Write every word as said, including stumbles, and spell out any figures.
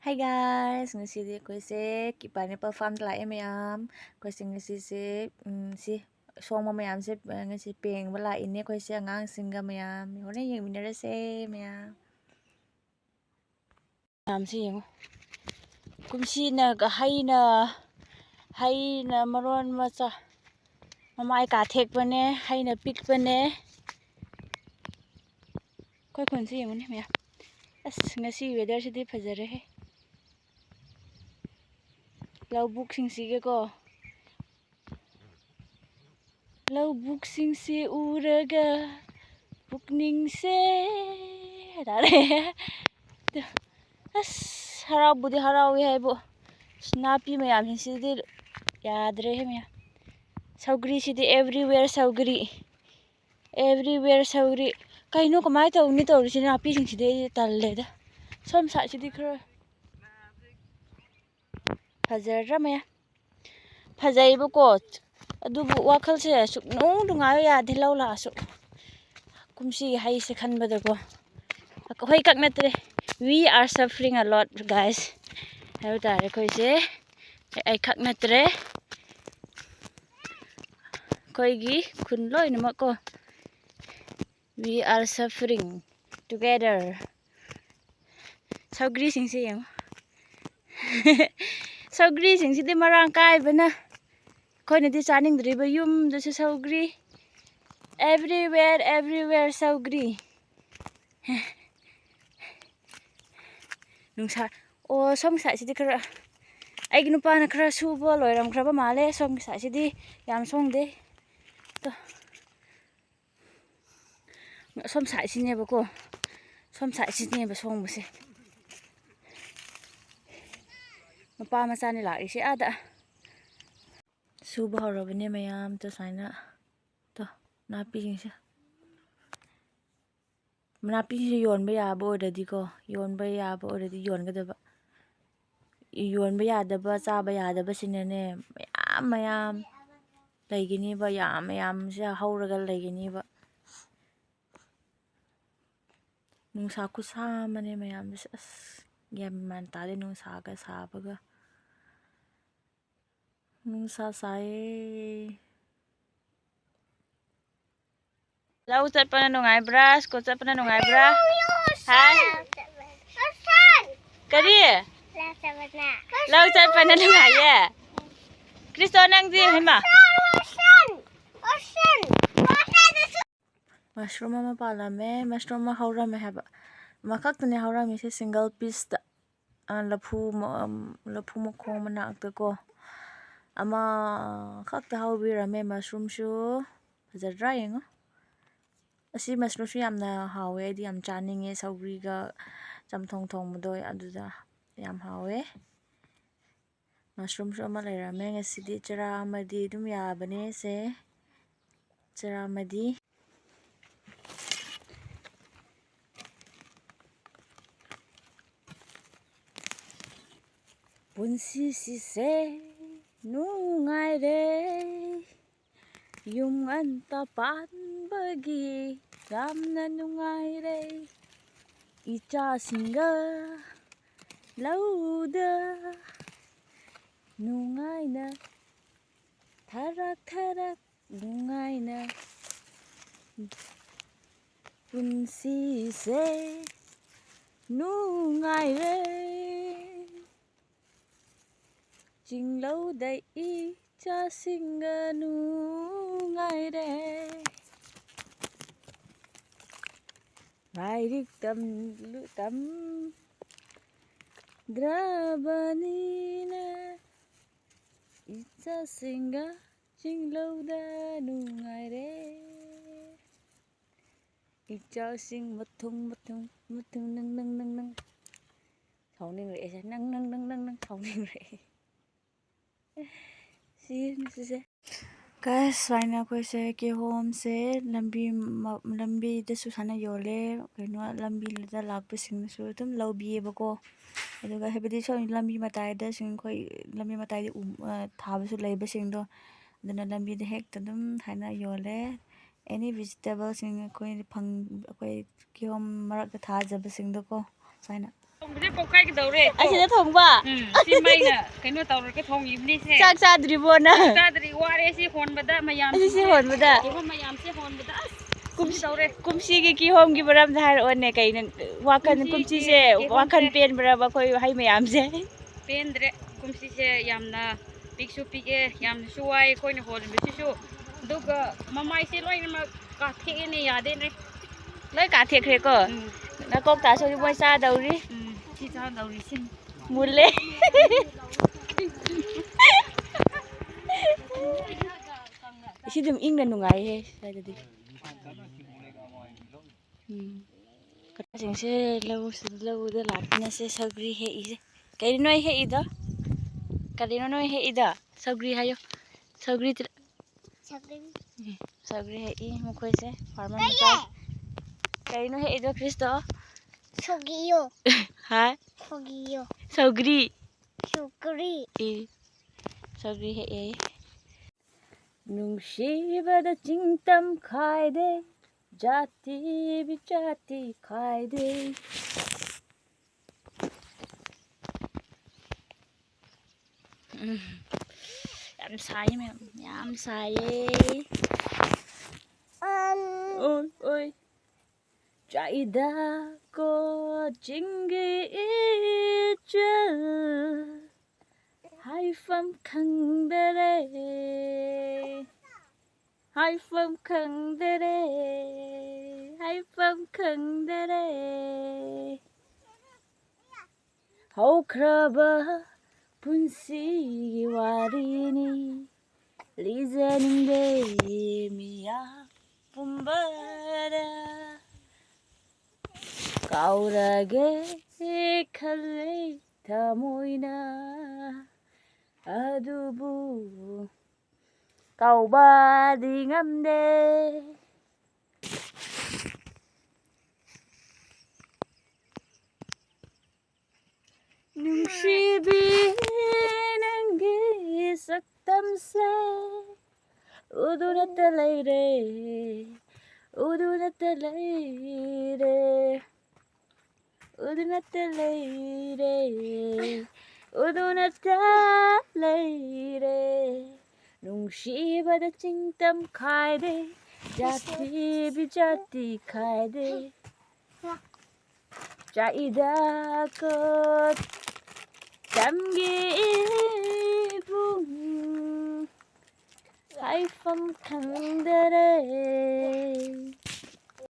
Hi guys, ꯉꯁꯤꯗꯤ ꯑꯩꯈꯣꯏꯁꯦ pineapple farmꯗ ꯂꯥꯛꯑꯦ ꯃꯌꯥꯝ꯫ ꯑꯩꯈꯣꯏꯁꯦ ꯉꯁꯤꯁꯦ, ꯎꯝ, ꯁꯤ ꯑꯁꯣꯡꯕ ꯃꯌꯥꯝꯁꯦ, ꯑ, ꯉꯁꯤ ꯄꯦꯡꯕ ꯂꯥꯛꯏꯅꯦ ꯑꯩꯈꯣꯏꯁꯦ ꯑꯉꯥꯡꯁꯤꯡꯒ ꯃꯌꯥꯝ꯫ ꯍꯣꯔꯦꯟ ꯌꯦꯡꯃꯤꯟꯅꯔꯁꯦ ꯃꯌꯥꯝ꯫ ꯃꯌꯥꯝꯁꯦ ꯌꯦꯡꯉꯨ꯫ ꯀꯨꯝꯁꯤꯅ ꯍꯩꯅ, ꯍꯩꯅ ꯃꯔꯣꯟ ꯃꯆꯥ, ꯃꯃꯥꯏ ꯀꯥꯊꯦꯛꯄꯅꯦ, ꯍꯩꯅ ꯄꯤꯛꯄꯅꯦ꯫ ꯑꯩꯈꯣꯏ ꯈꯨꯟꯁꯦ ꯌꯦꯡꯉꯨꯅꯦ ꯃꯌꯥꯝ꯫ ꯑꯁ, ꯉꯁꯤ weatherꯁꯤꯗꯤ ꯐꯖꯔꯦꯍꯦ꯫ ꯂꯧꯕꯨꯛꯁꯤꯡꯁꯤꯒꯀꯣ, ꯂꯧꯕꯨꯛꯁꯤꯡꯁꯤ ꯎꯔꯒ ꯄꯨꯛꯅꯤꯡꯁꯦ ꯍꯥꯏꯇꯥꯔꯦ꯫ ꯑꯁ, ꯍꯔꯥꯎꯕꯨꯗꯤ ꯍꯔꯥꯎꯋꯤ ꯍꯥꯏꯕꯨ, ꯑꯁ, ꯅꯥꯄꯤ ꯃꯌꯥꯝꯁꯤꯡꯁꯤꯗꯤ ꯌꯥꯗ꯭ꯔꯦꯍꯦ ꯃꯌꯥꯝ꯫ ꯁꯧꯒ꯭ꯔꯤꯁꯤꯗꯤ everywhere ꯁꯧꯒ꯭ꯔꯤ, everywhere ꯁꯧꯒ꯭ꯔꯤ꯫ ꯀꯩꯅꯣ, ꯀꯃꯥꯏꯅ ꯇꯧꯅꯤ ꯇꯧꯔꯤꯁꯤ ꯅꯥꯄꯤꯁꯤꯡꯁꯤꯗꯤ? ꯑꯩ ꯇꯜꯂꯦꯗ꯫ ꯁꯣꯝ sideꯁꯤꯗꯤ ꯈꯔ ꯐꯖꯔꯝꯃꯦ꯫ ꯐꯖꯩꯕꯀꯣ, ꯑꯗꯨꯕꯨ ꯋꯥꯈꯜꯁꯦ ꯁꯨꯛꯅꯨꯡ ꯅꯨꯡꯉꯥꯏꯕ ꯌꯥꯗꯦ ꯂꯧ ꯂꯥꯛꯑꯁꯨ꯫ ꯀꯨꯝꯁꯤꯒꯤ ꯍꯩꯁꯦ ꯈꯟꯕꯗꯀꯣ, ꯑꯩꯈꯣꯏ ꯈꯛ ꯅꯠꯇ꯭ꯔꯦ, we are suffering a lot, guys, ꯍꯥꯏꯕ ꯇꯥꯔꯦ꯫ ꯑꯩꯈꯣꯏꯁꯦ, ꯑꯩ ꯈꯛ ꯅꯠꯇ꯭ꯔꯦ, ꯑꯩꯈꯣꯏꯒꯤ ꯈꯨꯟ ꯂꯣꯏꯅꯃꯛ ꯀꯣ, we are suffering together꯫ ꯁꯧꯒ꯭ꯔꯤꯁꯤꯡꯁꯦ ꯌꯦꯡꯉꯣ꯫ ꯁꯧꯒ꯭ꯔꯤꯁꯤꯡꯁꯤꯗꯤ ꯃꯔꯥꯡ ꯀꯥꯏꯕꯅ ꯑꯩꯈꯣꯏꯅꯗꯤ ꯆꯥꯅꯤꯡꯗ꯭ꯔꯤꯕ, ꯌꯨꯝꯗꯁꯨ ꯁꯧꯒ꯭ꯔꯤ, everywhere, everywhere ꯁꯧꯒ꯭ꯔꯤ꯫ ꯅꯨꯡꯁꯥ, ꯑꯣ, ꯁꯣꯝ sideꯁꯤꯗꯤ ꯈꯔ, ꯑꯩꯒꯤ ꯅꯨꯄꯥꯅ ꯈꯔ ꯁꯨꯕ ꯂꯣꯏꯔꯝꯈ꯭ꯔꯕ ꯃꯥꯜꯂꯦ꯫ ꯁꯣꯝꯒꯤ sideꯁꯤꯗꯤ ꯌꯥꯝ ꯁꯣꯡꯗꯦ꯫ ꯇꯣ꯫ ꯁꯣꯝ sideꯁꯤꯅꯦꯕꯀꯣ, ꯁꯣꯝ sideꯁꯤꯅꯦꯕ ꯁꯣꯡꯕꯁꯦ꯫ ꯅꯨꯄꯥ ꯃꯆꯥꯅꯤ ꯂꯥꯛꯏꯁꯦ ꯑꯥꯗ꯫ ꯁꯨꯕ ꯍꯧꯔꯕꯅꯦ ꯃꯌꯥꯝ꯫ ꯇꯣ ꯁꯨꯃꯥꯏꯅ, ꯇꯣ, ꯅꯥꯄꯤꯁꯤꯡꯁꯦ꯫ ꯅꯥꯄꯤꯁꯤꯡꯁꯦ ꯌꯣꯟꯕ ꯌꯥꯕ ꯑꯣꯏꯔꯗꯤꯀꯣ, ꯌꯣꯟꯕ ꯌꯥꯕ ꯑꯣꯏꯔꯗꯤ ꯌꯣꯟꯒꯗꯕ꯫ ꯌꯣꯟꯕ ꯌꯥꯗꯕ, ꯆꯥꯕ ꯌꯥꯗꯕꯁꯤꯅꯅꯦ, ꯃꯌꯥꯝ ꯃꯌꯥꯝ ꯂꯩꯒꯅꯤꯕ, ꯌꯥꯝ ꯃꯌꯥꯝꯁꯦ ꯍꯧꯔꯒ ꯂꯩꯒꯅꯤꯕ꯫ ꯅꯨꯡꯁꯥ ꯈꯨꯁꯥ ꯑꯃꯅꯦ ꯃꯌꯥꯝꯁꯦ꯫ ꯑꯁ, ꯒ꯭ꯌꯥꯟ ꯃꯥꯟ ꯇꯥꯗꯦ, ꯅꯨꯡꯁꯥꯒ ꯁꯥꯕꯒ꯫ ꯅꯨꯡꯁꯥ ꯁꯥꯏꯌꯦ꯫ ꯂꯧ ꯆꯠꯄꯅ ꯅꯨꯡꯉꯥꯏꯕ꯭ꯔꯥ? ꯁ꯭ꯀꯨꯜ ꯆꯠꯄꯅ ꯅꯨꯡꯉꯥꯏꯕ꯭ꯔꯥ? ꯍꯥ? ꯀꯔꯤ? ꯂꯧ ꯆꯠꯄꯅ ꯅꯨꯡꯉꯥꯏꯌꯦ? ꯀ꯭ꯔꯤꯁꯇꯣ, ꯅꯪꯗꯤ? ꯍꯩꯃꯥ! ꯃꯁꯔꯨꯝ ꯑꯃ ꯄꯥꯜꯂꯝꯃꯦ, ꯃꯁꯔꯨꯝ ꯑꯃ ꯍꯧꯔꯝꯃꯦ ꯍꯥꯏꯕ꯫ ꯑꯃꯈꯛꯇꯅꯦ ꯍꯧꯔꯝꯃꯤꯁꯦ, ꯁꯤꯡꯒꯜ ꯄꯤꯁꯇ꯫ ꯑ, ꯂꯐꯨ ꯃ-, ꯑꯝ, ꯂꯐꯨ ꯃꯈꯣꯡ ꯃꯅꯥꯛꯇꯀꯣ ꯑꯃꯈꯛꯇ ꯍꯧꯕꯤꯔꯝꯃꯦ꯫ ꯃꯁꯔꯨꯝꯁꯨ ꯐꯖꯗ꯭ꯔꯥ ꯌꯦꯡꯉꯣ꯫ ꯑꯁꯤ ꯃꯁꯔꯨꯝꯁꯨ ꯌꯥꯝꯅ ꯍꯥꯎꯋꯦ, ꯑꯩꯗꯤ ꯌꯥꯝ ꯆꯥꯅꯤꯡꯉꯦ꯫ ꯁꯧꯒ꯭ꯔꯤꯒ ꯆꯝꯊꯣꯡ ꯊꯣꯡꯕꯗꯣ ꯑꯗꯨꯗ ꯌꯥꯝ ꯍꯥꯎꯋꯦ꯫ ꯃꯁꯔꯨꯝꯁꯨ ꯑꯃ ꯂꯩꯔꯝꯃꯦ꯫ ꯉꯁꯤꯗꯤ ꯆꯔꯥ ꯑꯃꯗꯤ ꯑꯗꯨꯝ ꯌꯥꯕꯅꯦ ꯁꯦ꯫ ꯆꯔꯥ ꯑꯃꯗꯤ꯫ ꯄꯨꯟꯁꯤꯁꯤꯁꯦ ꯅꯨꯡꯉꯥꯏꯔꯦ, ꯌꯨꯝ ꯉꯟꯇ ꯄꯥꯟꯕꯒꯤ ꯌꯥꯝꯅ ꯅꯨꯡꯉꯥꯏꯔꯦ꯫ ꯏꯆꯥꯁꯤꯡꯒ ꯂꯧꯗ ꯅꯨꯡꯉꯥꯏꯅ ꯊꯔꯛ ꯊꯔꯛ ꯅꯨꯡꯉꯥꯏꯅ ꯄꯨꯟꯁꯤꯁꯦ ꯅꯨꯡꯉꯥꯏꯔꯦ꯫ ꯆꯤꯡꯂꯧꯗ ꯏꯆꯥꯁꯤꯡꯒ ꯅꯨꯡꯉꯥꯏꯔꯦ꯫ ꯂꯥꯏꯔꯤꯛ ꯇꯝ-, ꯇꯝꯗ꯭ꯔꯕꯅꯤꯅ ꯏꯆꯥꯁꯤꯡꯒ ꯆꯤꯡꯂꯧꯗ ꯅꯨꯡꯉꯥꯏꯔꯦ꯫ ꯏꯆꯥꯁꯤꯡ ꯃꯊꯨꯝ ꯃꯊꯨꯝ ꯃꯊꯨꯝ ꯅꯪ ꯅꯪ ꯅꯪ ꯅꯪ꯫ ꯁꯥꯎꯅꯤꯡꯔꯛꯑꯦꯁꯦ꯫ ꯅꯪ ꯅꯪ ꯅꯪ ꯅꯪ ꯅꯪ ꯁꯥꯎꯅꯤꯡꯔꯛꯑꯦ꯫ ꯁꯤ, ꯁꯤꯁꯦ꯫ Guys, ꯁꯨꯃꯥꯏꯅ ꯑꯩꯈꯣꯏꯁꯦ ꯀꯤꯍꯣꯝꯁꯦ ꯂꯝꯕꯤ ꯃ-, ꯂꯝꯕꯤꯗꯁꯨ ꯁꯨꯃꯥꯏꯅ ꯌꯣꯜꯂꯦ꯫ ꯀꯩꯅꯣ, ꯂꯝꯕꯤꯗ ꯂꯥꯛꯄꯁꯤꯡꯅꯁꯨ ꯑꯗꯨꯝ ꯂꯧꯕꯤꯌꯦꯕꯀꯣ꯫ ꯑꯗꯨꯒ ꯍꯥꯏꯕꯗꯤ ꯁꯨꯝ ꯂꯝꯕꯤ ꯃꯇꯥꯏꯗꯁꯤꯡ ꯑꯩꯈꯣꯏ ꯂꯝꯕꯤ ꯃꯇꯥꯏꯗ ꯎ-, ꯑ, ꯊꯥꯕꯁꯨ ꯂꯩꯕꯁꯤꯡꯗꯣ, ꯑꯗꯨꯅ ꯂꯝꯕꯤꯗ ꯍꯦꯛꯇ ꯑꯗꯨꯝ ꯍꯥꯏꯅ ꯌꯣꯜꯂꯦ꯫ Any vegetableꯁꯤꯡ ꯑꯩꯈꯣꯏ ꯐꯪ-, ꯑꯩꯈꯣꯏ ꯀꯤꯍꯣꯝ ꯃꯔꯛꯇ ꯊꯥꯖꯕꯁꯤꯡꯗꯣꯀꯣ, ꯁꯨꯃꯥꯏꯅ꯫ ꯊꯣꯡꯕꯁꯦ ꯄꯣꯛꯈꯥꯏꯒꯗꯧꯔꯦ꯫ ꯑꯁꯤꯗ ꯊꯣꯡꯕ? ꯎꯝ, ꯁꯤ ꯃꯩꯅ ꯀꯩꯅꯣ ꯇꯧꯔꯒ ꯊꯣꯡꯉꯤꯕꯅꯤꯁꯦ꯫ ꯆꯥꯛ ꯆꯥꯗ꯭ꯔꯤꯕꯣ ꯅꯪ? ꯆꯥꯛ ꯆꯥꯗ꯭ꯔꯤ, ꯋꯥꯔꯦ ꯁꯤ ꯍꯣꯟꯕꯗ ꯃꯌꯥꯝ꯫ ꯑꯁꯤ ꯁꯤ ꯍꯣꯟꯕꯗ? ꯀꯩꯅꯣ ꯃꯌꯥꯝꯁꯦ ꯍꯣꯟꯕꯗ ꯑꯁ꯫ ꯀꯨꯝꯁꯤ ꯇꯧꯔꯦ꯫ ꯀꯨꯝꯁꯤꯒꯤ ꯀꯤꯍꯣꯝꯒꯤ ꯃꯔꯝꯗ ꯍꯥꯏꯔꯛꯑꯣꯅꯦ ꯀꯩꯅꯣ? ꯋꯥꯈꯜ, ꯀꯨꯝꯁꯤꯒꯤ ꯀꯨꯝꯁꯤꯁꯦ ꯀꯤꯍꯣꯝꯁꯦ ꯋꯥꯈꯜ ꯄꯦꯟꯕ꯭ꯔꯕ ꯑꯩꯈꯣꯏ ꯍꯩ ꯃꯌꯥꯝꯁꯦ? ꯄꯦꯟꯗ꯭ꯔꯦ꯫ ꯀꯨꯝꯁꯤꯁꯦ ꯌꯥꯝꯅ ꯄꯤꯛꯁꯨ ꯄꯤꯛꯑꯦ, ꯌꯥꯝꯅꯁꯨ ꯋꯥꯏ ꯑꯩꯈꯣꯏꯅ ꯍꯣꯟꯕꯁꯤꯁꯨ꯫ ꯑꯗꯨꯒ ꯃꯃꯥꯏꯁꯦ ꯂꯣꯏꯅꯃꯛ ꯀꯥꯊꯦꯛꯑꯦꯅꯦ, ꯌꯥꯗꯦꯅꯦ꯫ ꯂꯣꯏ ꯀꯥꯊꯦꯛꯈ꯭ꯔꯦꯀꯣ? ꯎꯝ꯫ ꯅꯀꯣꯛ ꯇꯥꯁꯨ ꯃꯣꯏ ꯆꯥꯗꯧꯔꯤ꯫ ꯎꯝ, ꯁꯤ ꯆꯥꯗꯧꯔꯤ ꯁꯤꯅꯤ꯫ ꯃꯨꯜꯂꯦ꯫ ꯁꯤ ꯑꯗꯨꯝ ꯏꯪꯅ ꯅꯨꯡꯉꯥꯏꯍꯦ ꯁ꯭ꯋꯥꯏꯗꯗꯤ꯫ ꯎꯝ꯫ ꯀꯀꯥꯁꯤꯡꯁꯦ ꯂꯧ, ꯂꯧꯗ ꯂꯥꯛꯇꯅꯁꯦ ꯁꯧꯒ꯭ꯔꯤ ꯍꯦꯛꯏꯁꯦ꯫ ꯀꯔꯤꯅꯣ ꯑꯩ ꯍꯦꯛꯏꯗꯣ? ꯀꯔꯤꯅꯣ ꯅꯣꯏ ꯍꯦꯛꯏꯗꯣ? ꯁꯧꯒ꯭ꯔꯤ ꯍꯥꯏꯌꯣ꯫ ꯁꯧꯒ꯭ꯔꯤ ꯇ꯭ꯔ-, ꯁꯧꯒ꯭ꯔꯤ꯫ ꯎꯝ, ꯁꯧꯒ꯭ꯔꯤ ꯍꯦꯛꯏ ꯃꯈꯣꯏꯁꯦ, farmer ꯃꯆꯥ꯫ ꯀꯩꯅꯣ ꯍꯦꯛꯏꯗꯣ, ꯈ꯭ꯔꯤꯁꯇꯣ? ꯁꯧꯒ꯭ꯔꯤꯌꯣ꯫ ꯍꯥ? ꯁꯧꯒ꯭ꯔꯤꯌꯣ꯫ ꯁꯧꯒ꯭ꯔꯤ꯫ ꯁꯧꯒ꯭ꯔꯤ꯫ ꯑꯦ, ꯁꯧꯒ꯭ꯔꯤ ꯍꯦꯛꯑꯦ꯫ ꯅꯨꯡꯁꯤꯕꯗ ꯆꯤꯡ ꯇꯝ ꯈꯥꯏꯗꯦ, ꯖꯥꯇꯤ ꯕꯤꯖꯥꯇꯤ ꯈꯥꯏꯗꯦ꯫ ꯎꯝ꯫ ꯌꯥꯝ ꯁꯥꯏꯌꯦ ꯃꯌꯥꯝ, ꯌꯥꯝ ꯁꯥꯏꯌꯦ꯫ ꯑꯣꯏ, ꯑꯣꯏ꯫ ꯆꯥꯛꯏꯗꯀꯣ ꯆꯤꯡꯒꯤ ꯏꯆꯜ, ꯍꯥꯏꯐꯝ ꯈꯪꯗꯔꯦ꯫ ꯍꯥꯏꯐꯝ ꯈꯪꯗꯔꯦ, ꯍꯥꯏꯐꯝ ꯈꯪꯗꯔꯦ꯫ ꯍꯧꯈ꯭ꯔꯕ ꯄꯨꯟꯁꯤꯒꯤ ꯋꯥꯔꯤꯅꯤ, ꯂꯤꯖꯅꯤꯡꯗꯦ ꯃꯤꯌꯥꯝ ꯄꯨꯝꯕꯗ꯫ ꯀꯥꯎꯔꯒꯦ ꯈꯜꯂꯦ ꯊꯃꯣꯏꯅ, ꯑꯗꯨꯕꯨ ꯀꯥꯎꯕꯗꯤ ꯉꯝꯗꯦ꯫ ꯅꯨꯡꯁꯤꯕꯤ, ꯅꯪꯒꯤ ꯁꯛꯇꯝꯁꯦ ꯎꯗꯨꯅꯇ ꯂꯩꯔꯦ, ꯎꯗꯨꯅꯇ ꯂꯩꯔꯦ, ꯎꯗꯨꯅ ꯅꯠꯇ ꯂꯩꯔꯦ, ꯎꯗꯨꯅꯇ ꯂꯩꯔꯦ꯫ ꯅꯨꯡꯁꯤꯕꯗ ꯆꯤꯡ ꯇꯝ ꯈꯥꯏꯗꯦ, ꯖꯥꯇꯤ ꯕꯤꯖꯥꯇꯤ ꯈꯥꯏꯗꯦ꯫ ꯆꯥꯛꯏꯗꯀꯣ ꯇꯝꯒꯦ ꯏꯕꯨꯡ, ꯍꯥꯏꯐꯝ ꯈꯪꯗꯔꯦ꯫